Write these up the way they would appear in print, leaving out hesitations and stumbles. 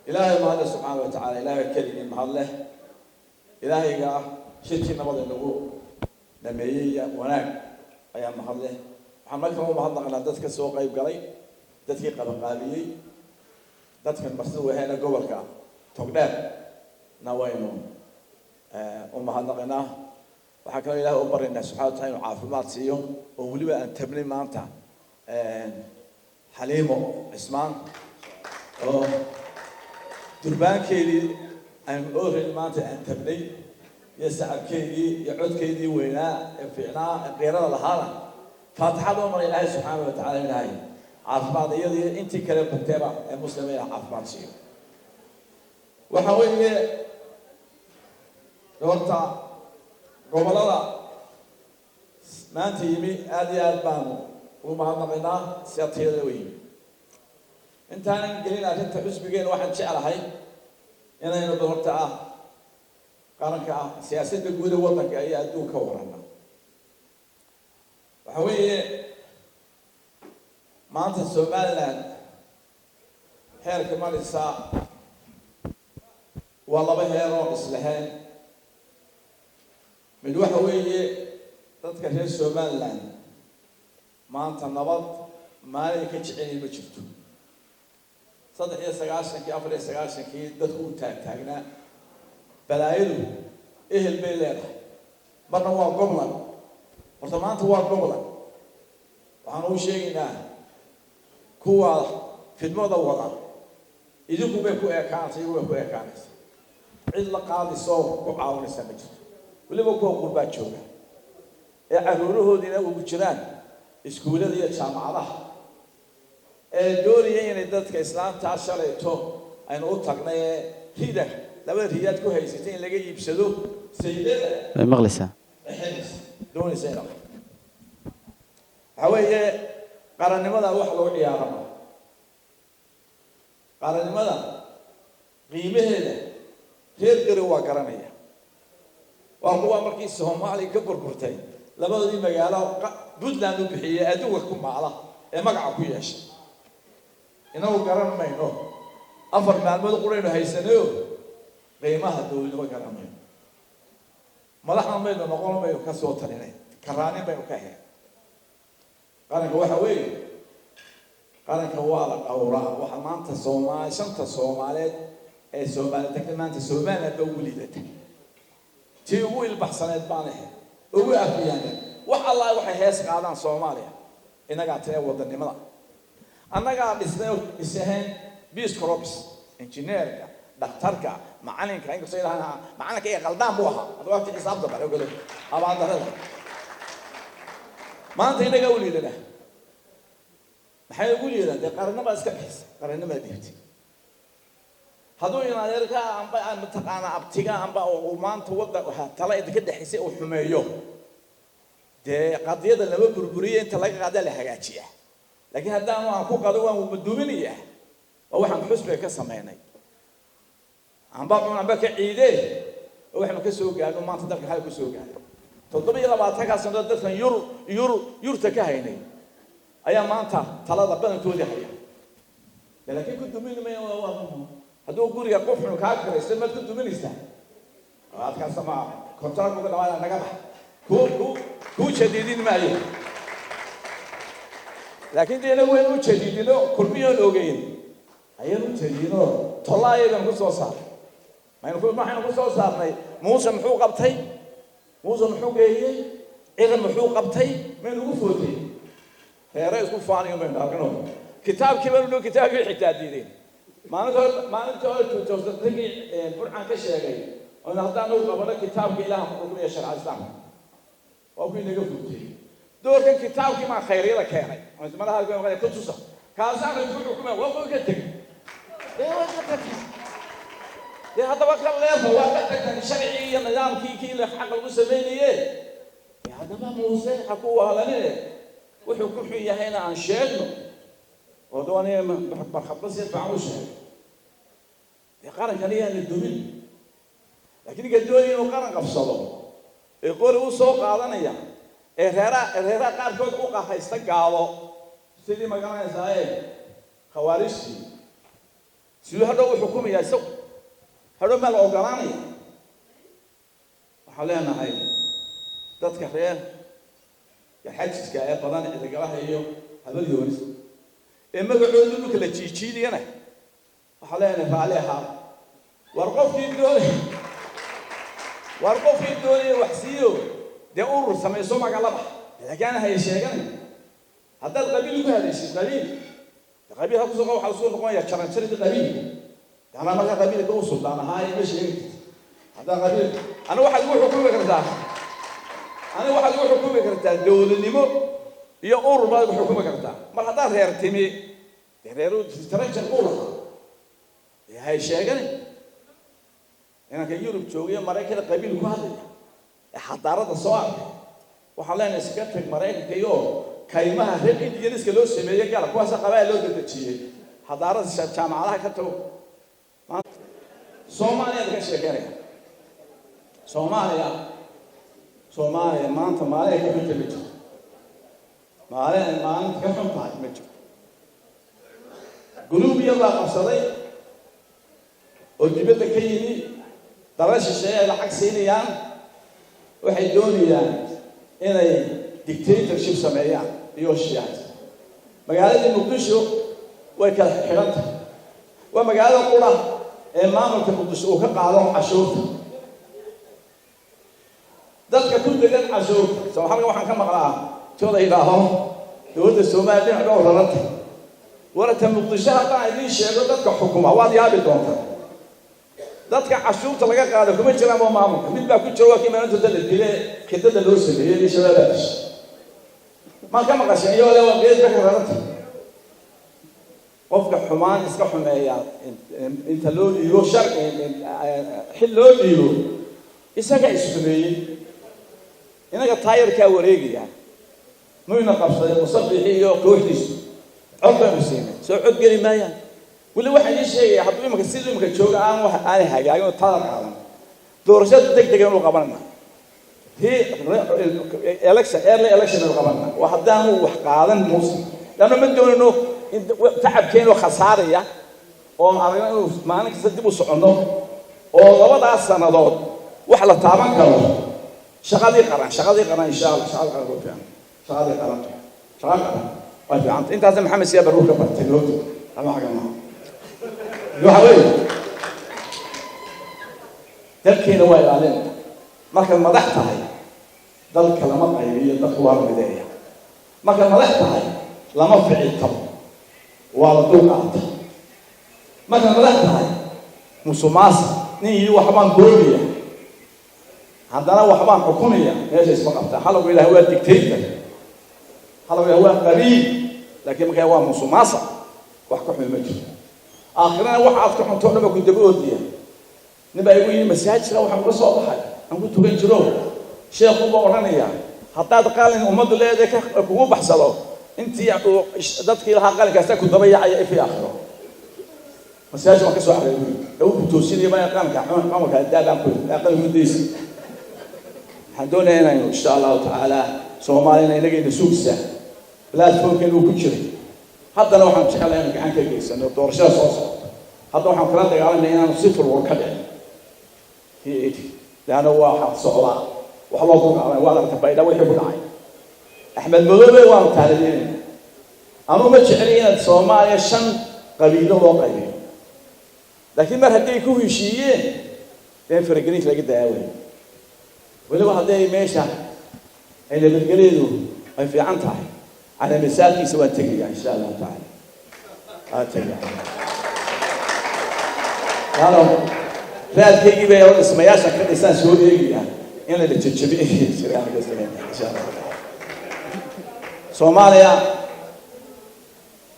Ilaahay mahadle subxaana wa tacaala. Ilaahay keligii mahadleh. Ilaahayga ah shirkii nabada nagu dhameeyey wanaag ayaa mahadleh. Waxaan markan u mahadnaqnaa dadka soo qayb galay, dadkii qabanqaabiyey, dadkan martida wahayna gobolka Togdheer na waynu u mahadnaqaynaa. Waxaan kaloo Ilahay u baryaynaa subxana wa taala inuu caafimaad siiyo, oo weliba aan tabnay maanta Xaliimo Cismaan oo durbaankeedii aan oreyn maanta aan tabnay, iyo sacabkeedii iyo codkeedii weynaa ee fiicnaa ee qiirada lahaana. Faatixada u mara Ilaahay subxaana wa tacala, Ilaahay caafimaad iyadii intii kale bugteeba ee muslima ilaah caafimaad siiyo. Waxa weeye horta gobollada maanta yimi aada iyo aad baanu ugu mahadnaqaynaa sida tayada u yimi. Intaanan gelin arrinta xusbigeena, waxaan jeclahay inaynu bal horta ah qaranka ah siyaasadda guud ee waddanka ayaa adduun ka warana. Waxa weeye maanta Somaliland heerka maraysa waa laba heer oo islahayn. Mid waxa weeye dadka reer Somaliland maanta nabad maalin ka jecelyihin ma jirto. 93-kii, 94-kii dadku u taagtaagnaa. Balaayadu ehel bay leedahay, marna waa goblan. Horta maanta waa goblan. Waxaan uu sheegaynaa kuwa fidmada wada, idinku bay ku ekaanaysa, iyagu bay ku ekaanaysa. Cid la qaadisoo ku caawinaysa ma jirto. Weliba kuwa qurbaa jooga ee carruurahoodiina ugu jiraan iskuullada iyo jaamacadaha ee doonaya inay dadka islaantaa shalayto aynu u tagnay ee rida labada riyaad ku haysatay in laga iibsado saydada. Way maqlaysaa. Bixinaysa doonaysa ina waxaa weeye qarannimada wax lagu ciyaaro ma. Qarannimada qiimaheeda reer gari waa garanaya, waa kuwa markii Soomaaliya ka burburtay labadoodii magaalo Puntland u bixiyey adduunka ku maala ee magaca ku yeeshay. Inagu garan mayno, 4 maalmood quraynu haysanayo, qiimaha dowladnimo garan mayno. Madaxna maynu noqon, maynu ka soo talinay, karaanin baynu ka ahayn qaranka. Waxa weeye qaranka waa la dhowraa. Waxa maanta Soomaali, shanta Soomaaliyeed ee Soomaali tagta, maanta Somaliland ba ugu liidata. Tii ugu ilbaxsaneed baan ahayd, ugu afiyaaneed. Wax allah waxay hees qaadaan Soomaaliya innagaa tee wadanimada annagaa dhisnay oo dhisahayn peace corps, engineerka, dhakhtarka, macalinka. Inkastoo ilaahna macalinka iyo qaldaan buu ahaa, hadda waqti xisaabta bare ogolo abaaldarrada. Maanta innagaa u liidana. Maxay ugu liidaan? Dee qarannimaa iska bixisa, qarannimaa dhiibtay. Hadduu in adeerka amba mataqaana abtiga amba uu maanta wadda tala idinka dhexaysay uu xumeeyo, dee qadiyada lama burburiyo, inta laga qaada la hagaajiyaa. Laakiin haddaanu aan ku qado waan maduuminayaa. Waa waxaan xusbiga ka samaynay, amba cun amba ka ciidee, oo waxaanu ka soo gaadhno maanta dalka hal ku soo gaadhay. 27-kaa sano dadkan yur yur yurta ka haynay ayaa maanta talada badankoodii haya. De laakiin ku dumin maya. Hadduu guriga qof xun kaa kiraysto, maad ku duminaysaa? Adkaasa ma contract uga dhawaada naga bax, ku jadiidin maayo. Laakiin dee inagu waynu u jadiidino, kulmiyoon ogeyn ayaynu u jadiidino, tolla ayagan ku soo saarnay. Maynu ku maxaynu ku soo saarnay? Muuse muxuu qabtay? Muuse muxuu geeyey? Ciidan muxuu qabtay? Maynu ugu footay reere isku faaniyo maynu argno. Kitaabkii baynu dhow, kitaabkii xitaa diideen. Maalinta hore 2000-kii Burcan ka sheegay oon haddaan u qabano kitaabka Ilaah ku xukumaya sharca Islaamka, waa kuwii naga footay. Doorkan kitaabkii maa khayryada keenay madaha ku tusa kaasaanu isku xukumay, waa kuwii ka tegey. Dee waa ka tagtay. Dee haddaba ka leefa, waa ka tagtan sharcigii iyo nidaamkii kii la xaq lagu samaynaye. Dee haddaba Muuse ha ku waalanine, wuxuu ku xun yahayna aan sheegno oo doonaya markhabba si fiican u sheegay. Dee qarankan ayaan la dumin, laakiin ninka doonaya inuu qaran qabsado ee qori u soo qaadanaya ee reeraha qaarkood u qahaysta gaalo sidii magaranaysaa ee khawaarijtii. Siduu hadhow u xukumayaa isagu? Hadhow maa la ogolaanaya? Waxaan leenahay dadka reer Garxajiska ee badan, Ciidagalaha iyo Habar Yoonis ee magacooda dhulka la jiijiidayana, waxaan leenahay raalli ahaa. War qofkii doonaya wax siiyo, dee urur samayso, magaalaba, laakiin ana haya sheeganay. Haddaad qabiil ku hadaysid, qabiil qabiil halku soo, waxaa soo noqonaya jaranjaridii qabiilka. Anaa markaa qabiilka u suldaan ahaa, ima sheegi kartid. Haddaa qabiil, aniga waxaad igu xukumi kartaa, aniga waxaad igu xukumi kartaa dowladnimo iyo urur baad igu xukumi kartaa. Mar haddaad reer timi, dee reeru jaranjar buu lahaa, dee hay sheegani. Inanka Yurub joogayo, Maraykana qabiil ku hadlaya ee xadaarada soo arkay, waxaan leenahay iskaga tag Maraykanka iyo kaymaha reer Indianiska loo sameeyey gala, kuwaasa qabaa loo dedejiyey xadaarada, jaamacadaha ka tago. Soomaaliya ka sheekeynaya, Soomaaliya maanta maalin ay ka xunta ma jirto, maalin ay maalinta ka xun tahay ma jirto. Group yar baa qabsaday oo dibadda ka yimi, dala shisheeye ay lacag siinayaan. Waxay doonayaan inay dictatorship sameeyaan iyo shiyaas. Magaaladii Muqdisho way kala xidhan tahay. Waa magaalada qura ee maamulka Muqdisho uu ka qaado cashuurta dadka ku degan cashuurta. Soo halkan waxaan ka maqlaa tooda yidhaaho dowladda Soomaaliya dhinac dhowr rarantay. Warata Muqdisho haddaan idiin sheego dadka xukuma, waad yaabi doontaa. Dadka cashuurta laga qaado kuma jiraan waa maamulka. Mid baa ku jira, waa kii maalintoota la dile, khidada loo sameeyey iyo shabaabaa dishay. Maa ka maqasheen iyagoo le waa geed ka raranta? Qofka xumaan iska xumeeya, inta loo dhiibo sharci, xil loo dhiibo, isaga isxumeeyey. Inaga taayarkaa wareegaya muyna qabsaday Musabixi iyo kooxdiisu. Cod baynu siinay, soo cod geli maayaan. Weli waxaan ii sheegaya, hadduu imika siduu imika jooga aan wax aanay hagaagin oo taada qaadan, doorashada deg deg inuu qabanana, election, early election aynu qabanana, waa haddaanu wax qaadan Muuse. Lanna ma doonayno in tacabkeenu khasaaraya oo aragno inuu maalin kasta dib u soconno oo labadaas sannadood wax la taaban karo. Shaqadii qaran, shaqadii qaran, insha Allah, shaqada qaran waa fiican. Shaqadii qaran, shaqa qaran waa fiicanta. Intaasna Maxamed Siyaa Baruur ka bartay moogta ama xaga maaha. Waxa weeye, dalkeena waa ilaalinayna. Markaad madax tahay, dalka lama qaybiyo, dalka waa la mideeya. Markaad madax tahay, lama ficiltamo, waa la dulqaata. Markaad madax tahay, musuqmaasuq nin yidhi waxbaan boobaya haddana waxbaan xukumaya, meesha isma qabtaa. Halagu yidhaha waa dictator, halagu yidhaha waa qabiil, laakiin markaa waa musuqmaasuq. Wax ka xumi ma jiro. Aakhirana waxa aad ka xunto o dhan ba ku daba oodiya. Nin baa igu yidhi, masaajidka waxaan uga soo baxay aan ku tukan jiro, sheekhu baa odhanaya, haddaad qalin ummaddu leedahay ka kugu baxsado, intii uu dadkii lahaa qalinkaasa ku daba yacaya ifi aakhiro. Masaajid waan ka soo xareey buuri, lagu ku toosinaya baa qalinka camalka daabaan ku qalin mudaysa. Waxaan doonayaa inaynu insha Allahu tacaala Soomaaliyana inagayna sugaysaa, platformkeenu uu ku jiray. Haddana waxaan jeclahay inanu gacan ka geysano doorashada soo socota. Hadda waxaan kala dagaalamaya inaanu civil war ka dhicin, leanna waa waxaa socdaa wax loo dulqaaday. Waad aragta Baydha wixii ku dhacay Axmed Madoobe. Waanu taaliyeynayna. Anuu ma jecli inaad Soomaaliya shan qabiilo loo qaybiyo, laakiin mar hadday ku heshiiyeen, dee faragelinta laga daaway. Weliba hadday meesha ay nabadgelyadu ay fiican tahay, caleemisaadkiisa waan tegaya insha Allahu tacaala, waan tegaya. Laano raadkaygii bay dhismayaasha ka dhisaan soo eegaya in la jajabiyo jiraan ka sameynaya insha Allahu tacaala. Soomaaliya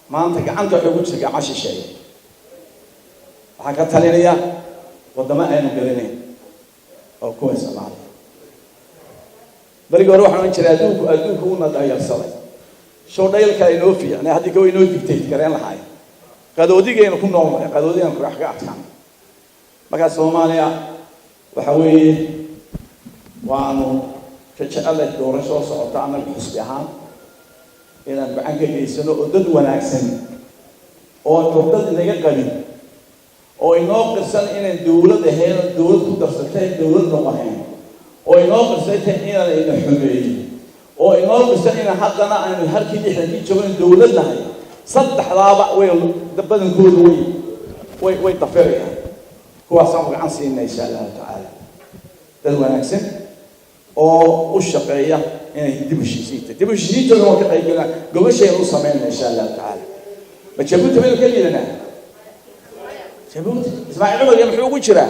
maanta gacanta waxay ku jirta gacan shisheeye. Waxaa ka talinaya waddamo aynu gelinayn oo kuwa Soomaaliya. Berigii hore waxaan ohan jiray adduunku una dhayalsaday, show dhayalka inoo fiicnay, haddii kawa inoo dictate gareen lahaay. Qadoodigaynu ku noolnahay, qadoodigan wax ka adkaan. Markaa Soomaaliya waxa weeye waanu ka jecelay doorasho socota annaga xusbi ahaan inaan gacan ka geysano oo dad wanaagsan oo cuqdad inaga qabin. Oo inoo qirsan inaan dowlad ahayn oo dowlad ku darsatay, dowlad noqohayn, oo inoo qirsantay inaan ina xumeeyey, oo inoo qirsan inaan haddana aynu halkii 60kii joogno dowlad nahay, saddexdaaba way badankoodu way dafirayaan. Kuwaasaan gacan siinaa, insha Allahu tacaala, dad wanaagsan oo u shaqeeya inay dib u heshiisiinta, dib u heshiisiintooda waan ka qaybgalaa, gobashaynu u sameynaa, insha Allahu tacaala. Ma Jabuuti baynu ka liidanaa? Jabuuti Ismaaciil Cumar iyo muxuu ugu jiraa?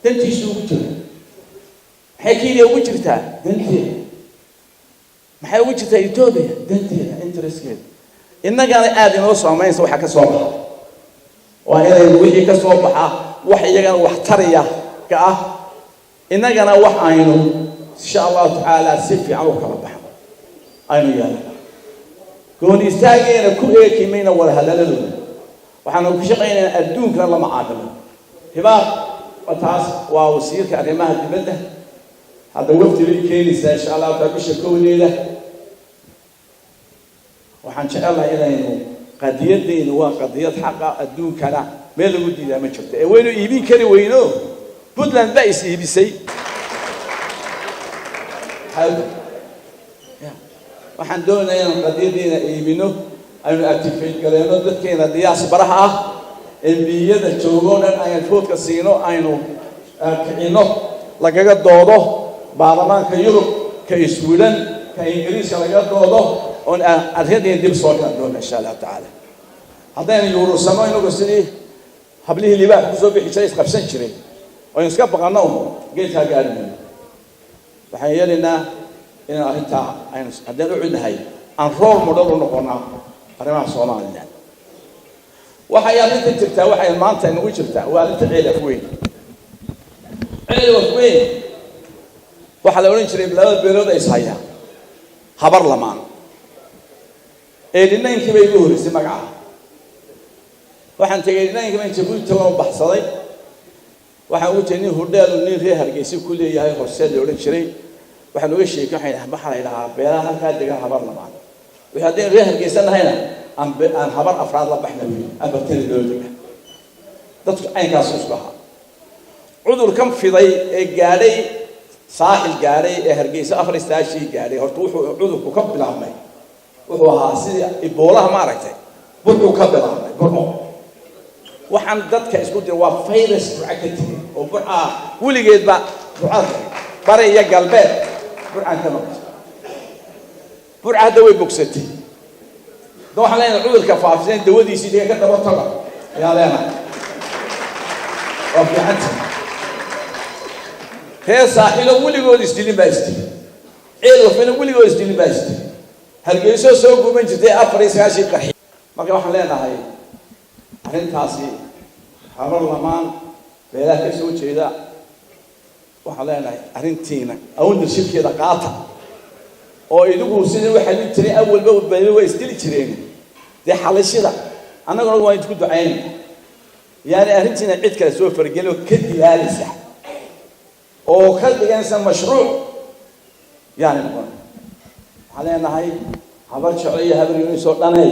Dantiisu ugu jira. Maxay Kenya ugu jirtaa? Danteeda. Maxay ugu jirtaa Etoobiya? Danteeda, interestkeeda. Innagana aada inoo saameynaysa. Waxa ka soo baxa waa inaynu wixii ka soo baxa wax iyagana wax taraya ka ah, innagana wax aynu, insha Allahu tacaala, si fiican u kala baxno aynu yeelana. Gooni istaageena ku eeki mayna wada hadaladooda. Waxaanu ku shaqaynaynaa adduunkana la macaamilo. Hibaaq taas waa wasiirka arrimaha dibadda. Hadda wafdi bay keenaysaa, insha Allahu taala, bisha 1deeda. Waxaan jecelnahay inaynu qadiyadeynu waa qadiyad xaqa, adduunkana meel lagu diidaa ma jirto ee waynu iibin kari weyno. Puntland baa is iibisay. Waxaan doonayaa inaan qadiyaddeena iibino, aynu activate gareyno dadkeena diasporaha ah, MP-yada joogo dhan aynu vote-ka siino, aynu kicino, lagaga doodo baarlamaanka Yurub, ka Sweden, ka Ingiriiska lagaga doodo, oon arrinteena dib soo dhigan doona, insha Allahu tacaala. Haddaynu yuurursano inagu sidii hablihii libaax kusoo bixi jiray, isqabsan jiray, aynu iska baqanno un, geedkaa gaari mayno. Waxaan yeelaynaa inaan arrintaa aynu haddaan u cudnahay aan role model u noqonaa arrimaha Somaliland. Waxay arrinta jirtaa, waxay maanta inagu jirtaa, waa arrinta Ceel Afweyn. Ceel Afweyn waxaa la odhan jiray labada beelood ay ishayaan Habar Lamaan. 89-kii bay igu horreysay magaca. Waxaan tegey 89-kii baan Jabuuti tago, baxsaday. Waxaan ugu tegay nin hudheel nin reer Hargeysa ku leeyahay, Horseed la odhan jiray. Waxaan uga sheekay, waxaan waxaa la yidhahaa beelaha halkaa degan Habar Lamaan. Wixii haddaynu reer Hargeysa nahayna aan habar afraad la baxna wey, afartana loo dega. Dadku caynkaas isku ahaa. Cudurkan fiday ee gaadhay Saaxil, gaadhay ee Hargeysa 94-kii gaadhay, horta wuxuu cudurku ka bilaabmay wuxuu ahaa sidii Ebola-ha, ma aragtay, Burcuu ka bilaabmay, Burco. Waxaan dadka isku dira waa virus Burca ka tegey, oo Burcaa weligeedba Burcada bari iyo galbeed Burcaan ka maqashay. Burca hadda way bogsatay. Da waxaan leenahay cudurka faafiseen dawadiisii diga ka daba taga ayaa leenahay. Waa fiicanta. Reer Saaxilo weligood isdilin baa isdilin, Ceel Wafina weligood isdilin baa isdilin, Hargeyso soo guban jirtay 94-kii qarxi. Marka waxaan leenahay arrintaasi Habar Lamaan beelaha ka soo jeeda, waxaan leenahay arrintiina ownershipkeeda qaata, oo idigu sidii u xalin jiray awalba beelo waa isdili jireen dee xalishida. Annaguna waan idinku ducaynayna, yaani arrintiina cid kale soo fargelin oo ka dilaalisa oo ka dhiganaysa mashruuc yaani noqon. Waxaan leenahay Habar Jeclo iyo Habar Yunis oo dhanay,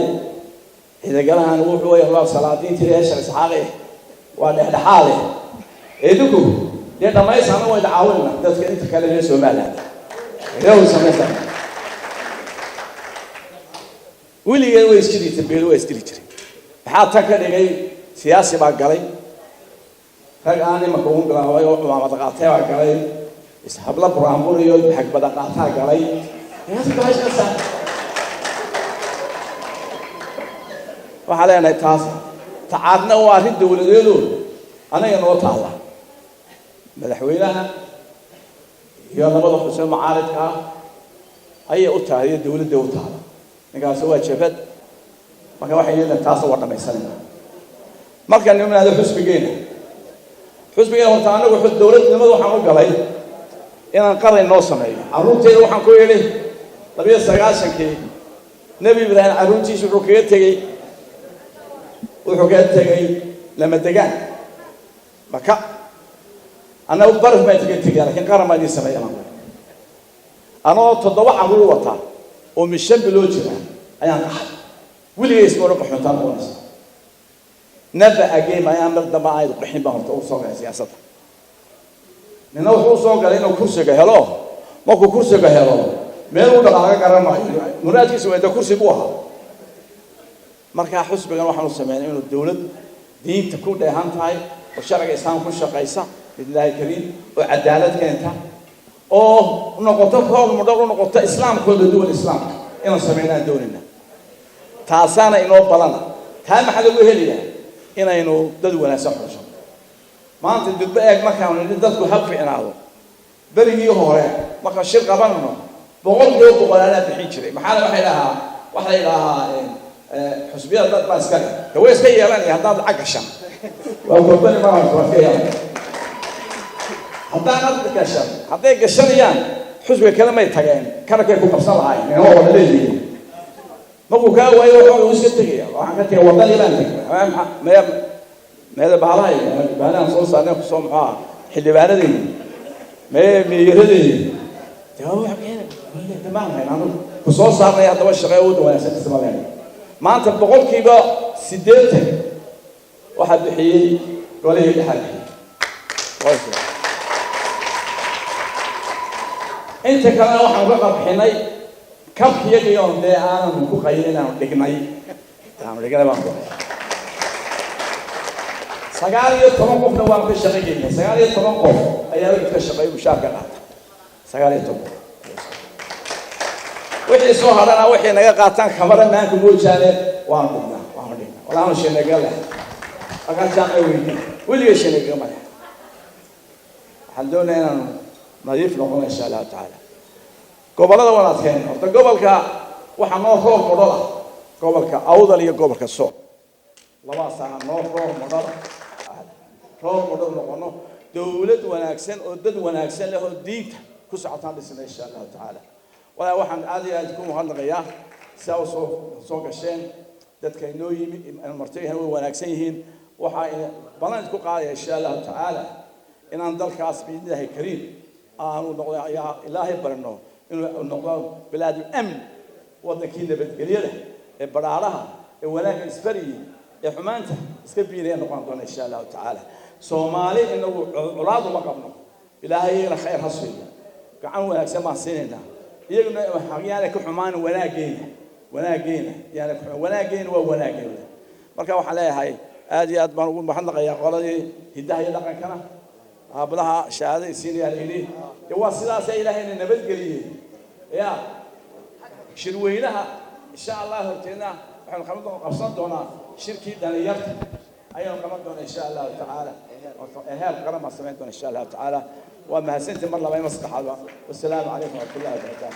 Ciidagalahan wuxuu way waa salaadiintii reer Sheekh Isxaaqe, waa dhexdhexaade. Idinku dee dhammaysa, annagu wayda caawinayna. Dadka inta kale reer Somaliland iyagu samaysa weligeed way isjiri jirtay, beelo waa isdili jiray. Maxaa tan ka dhigay? Siyaasi baa galay, rag aan imanka ugu bilaabay oo cumaamad qaatay baa galay, ishabla buraanbur iyo xagbada qaataa galay. Siyaasi baa meesha. Waxaan leenahay taas tacaadna waa arrin dowladeedu anaga noo taalla, madaxweynaha iyo labada xuseen mucaaridka ah ayay u tahay iyo dowladda u taala. Ninkaasi waa jabad. Marka waxay leedahay taasna waa dhamaysanayna. Markaan nimaado xusbigeena, xusbigeena horta anagu dowladnimada waxaan u galay inaan qaran noo sameeyo. Carruurteeda waxaan ku yidhi 92-kii, Nebi Ibraahim carruurtiisa wuxuu kaga tegey lama degaan Maka. Annagu baraf baan kaga tegaya, lakiin qaran baan idiin sameeya. Baan anoo toddoba carruur wata oo min 5 bilood jira ayaan qaxay. Weligay isma odhan qaxoontaa noqonaysa. Never again ayaan mar dambe aayad qixin baan horta u soo galay siyaasadda. Nina wuxuu soo galay inuu kursiga helo. Markuu kursiga helo, meel u dhaqaaqa garan maayo. Muraadkiisa waa kursi buu ahaa. Markaa xusbigan waxaan u sameynay inuu dowlad diinta ku dheehan tahay oo sharciga islaamka ku shaqaysa, biidnillaahi kariim, oo cadaalad keenta, oo noqoto role model u noqoto islaamkooda, duwan islaamka inaan sameynaan doonayna. Taasaana inoo badana. Taa maxaa lagu helayaa? Inaynu dad wanaagsan xusho. Maanta dudbo eeg, markaanu nidhi dadku ha fiicnaado, berigii hore markaan shir qabanno 100% anaa bixin jiray. Maxaa waxay dhahaa? Waxaa la yidhaahaa xusbiyada dad baa iska leh. De way iska yeelanaya haddaad lacag gashan. Waa company, ma waa iska yeelanaya haddaanad gashan. Hadday gashanayaan, xusbiga kale may tageen, karakay ku qabsan lahaayeen. Waa wada leeyihiin. Markuu kaa waayo, wuxuu iska tegaya. Waxaan ka tegay Waddani baan tegay. Maya, meeda bahalahay, bahalahan soo saarnay kusoo muxuu ah xildhibaanadaydi, mee meeyaradaydi, de waa maan hayn anigu ku soo saarnay. Haddaba shaqee waddan wanaagsan kasama leen. Maanta 80% waxaa bixiyey golihii dhexaa bixiyey. Inta kalena waxaan ka qabxinay kabkiyagii oon dee aanan ku qaylin inaanu dhignay, aanu dhignay baan ku 19 qofna waanu ka shaqo geynay. 19 qof ayaa wixii ka shaqeeya mushaarka qaata. 19 qof. Wixii soo hadhana, waxay naga qaataan kamara maanka moojaane, waanu dhignaa, waanu dhignaa. Walaanu shinaga leh halkaan jaamca weydiin weligay shinaga male. Waxaan doonayaa inaanu nadiif noqono, insha Allahu tacaala. Gobollada waan adkeyn. Horta gobolka waxaa noo role model ah gobolka Awdal iyo gobolka Sool. Labadaasaa noo role model ah. Role model noqono, dowlad wanaagsan oo dad wanaagsan leh oo diinta ku socotaan dhisna, insha Allahu tacaala. Walaa waxaan aad iyo aad ku mahadnaqayaa sidaa usoo soo gasheen dadka inoo yimi. Martiyahan way wanaagsan yihiin. Waxaa balan isku qaadaya, insha Allahu tacaala, inaan dalkaas biidnillahi kariim aanu noqdo, ayaa Ilaahay barino inuu noqdo bilaadul amn, waddankii nabadgelyada ee badhaadhaha ee wanaagga isbariyey ee xumaanta iska biinaya noqon doona, insha Allahu tacaala. Soomaali inagu colaad uma qabno. Ilaahay iyagana khayr ha siiyo, gacan wanaagsan baan siinaynaa. Iyaguna yaana ka xumaan wanaaggeena, wanaaggeena yaana ka xumaan. Wanaaggeena waa wanaaggeena. Marka waxaan leeyahay aad iyo aad baan ugu mahadnaqayaa qoladii hiddaha iyo dhaqankana, aabadaha shahaadada siinayaa la yidhi. De waa sidaasa Ilaahayna nabadgeliyey. Ya shirweynaha, insha Allah, horteedna waxaynu qabsan doonaa shirkii dhalinyarta ayaynu qaban doonaa, insha Allahu tacaala. Heer qaran baan samayn doona, insha Allahu tacaala. Waa mahadsantii mar laba ima saddexaadba. Wasalaamu calaykum waraxmatullahi wabarakaatu.